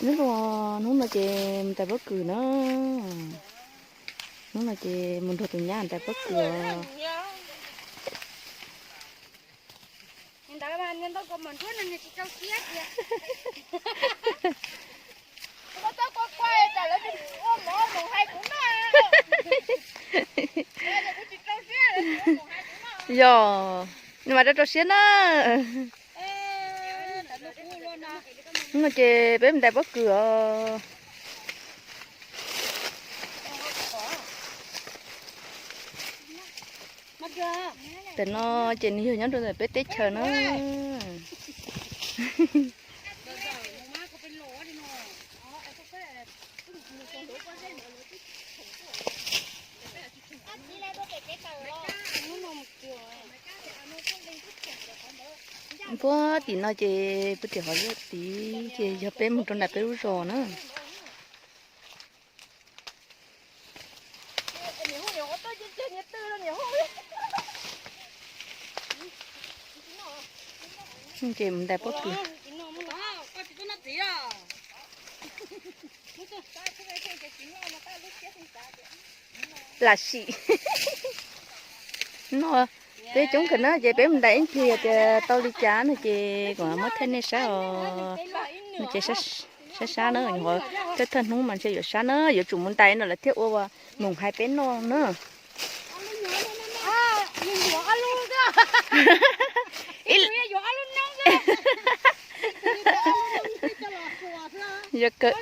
Nub, hnub no ces mus ntais pob kws na. Hnub no ces mus nrog tus nyab ntais pob kws os. Yog, nws mas rau rau siab na. Hnub no ces peb mus ntais pob kws os. Tam no ces nws yog nyob rau ntawm peb teb chaws na. Puag tim no ces puag tim qhov tid ces yog peb mus rau nram peb lub zos na. Ces mus ntais pob kws. Lam sim no, peb coob kawg na ces peb mus ntais ib pliag tias tau li cas no ces kuv muab thaij nej saib os. No ces sab sab na, thawj thawj hnub mas ntshe yuav sab na, yuav tsum mus ntais no lawv thiaj ua moos hais peb noj na. Yog kawg.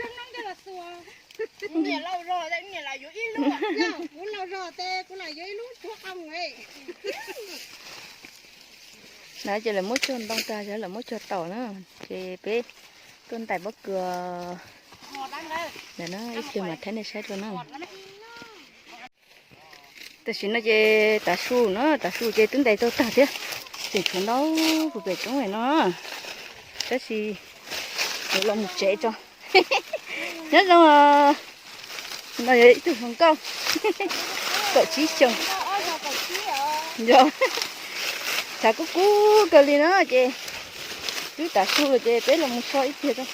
Na ces lawv muab cog ntoo tag, lawv muab cog taum na, ces peb tuaj ntais pob kws. Ntawm no ib pliag mam thaij nej saib dua na. Tam sim no ces tav su na, tav su ces twb ntais tau tag thiab, tseem tshuav ntau puag pem roob no, tab sis yuav los mus tsev tso. Nyob zoo, no yog ib tug hluas nkauj kaum tsib xyoos, yog tshav kub kub kawg li na ces twb tav su lawm ces peb los mus so ib pliag tso.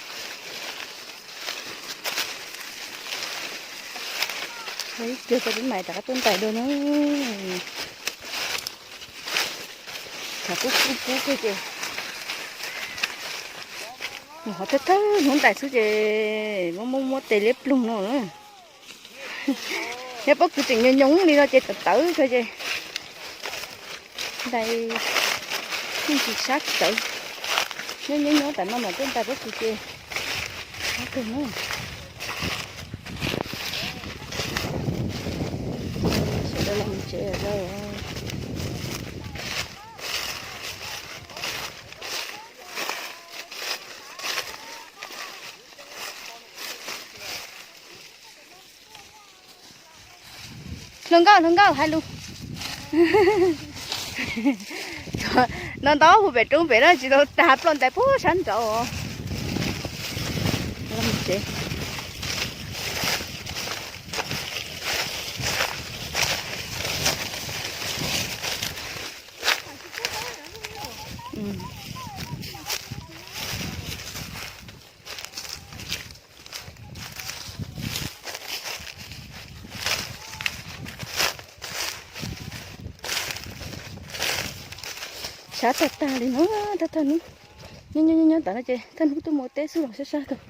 Ib pliag tso peb mam rov qab tuaj ntais dua na. Tshav kub kub kawg ces, qhov thawj thawj hnub ntais xwb ces muab muab muab tes liab ploog no na. Nyob pob kws tseem nyoos nyoos li no ces tawv tawv kawg ces ntais yeej tsis sab tsis tawv. Nyob nyob nyob tam no mas tuaj ntais pob kws ces sab kawg na. Sawv daws los tsev lawm. Hluas nkauj, hluas nkauj hais lus. No ntau puag pem roob pem na, tsis tau tag, ploj ntais puag sab nraud. Sab tag tag li no, thawj thawj hnub. Nyob nyob nyob tas no ces thawj hnub tuaj mus teb xwb los sab sab kawg.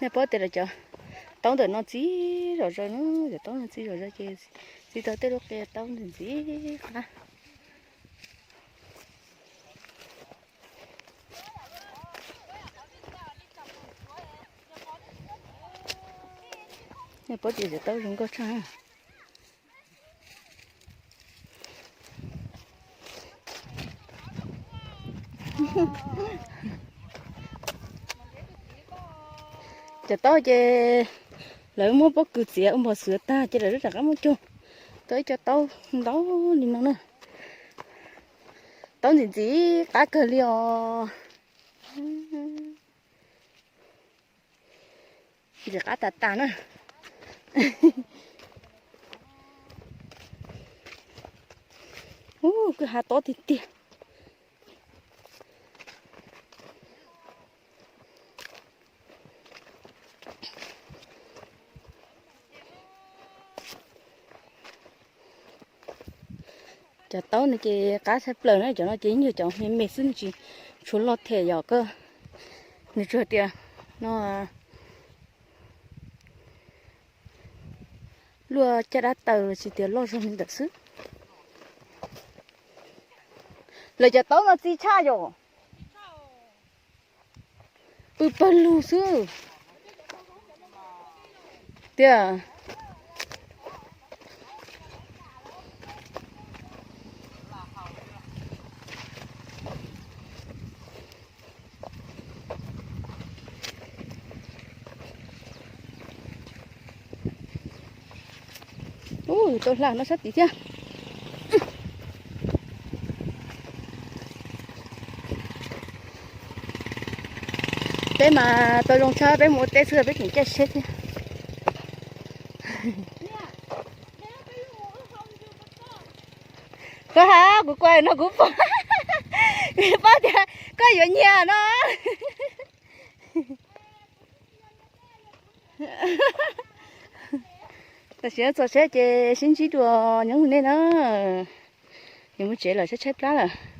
Nej paub tias lawv cov taub ntawm no ntxim zom zaws na, cov taub no ntxim zom zaws ces txiv tau tej lub qia taub ntxim ntxim qab. Nej paub tias cov taub zoo nkauj tshaj. Cov taub ces lawv muab pob kws txiav ua npog xwv tag ces lawv rov qab muab cog tau ib co taub ntau li no na. Taub ntxim ntxim qab kawg li os. Ntxim qab tas tas na. Ub, kwj ha tob tiag tiag. Cov taub no ces qab tshaj plaws na, cov no ces yeej yog cov me me xwb, nws tsis tshua loj thiab yom. Koj, nws tsuas tias no luaj caj dab taws tsis tias loj zog li ntawd xwb. Lawv cov taub no txi tshaj yom. Pw pawg lug xwb tiag. Ub, tau hla no sab tid thiab. Peb mas tau zoo tshaj, peb mus ua teb xwb peb tseem caij tsheb thiab. Koj hab kuv kuaj no kuv pom, kuv pom tias koj yuav nyiag no. Tam sim no txog tsheb ces sib ntsib dua nyob nej na. Yuav mus tsev lawm, tshaib tshaib plab lawm.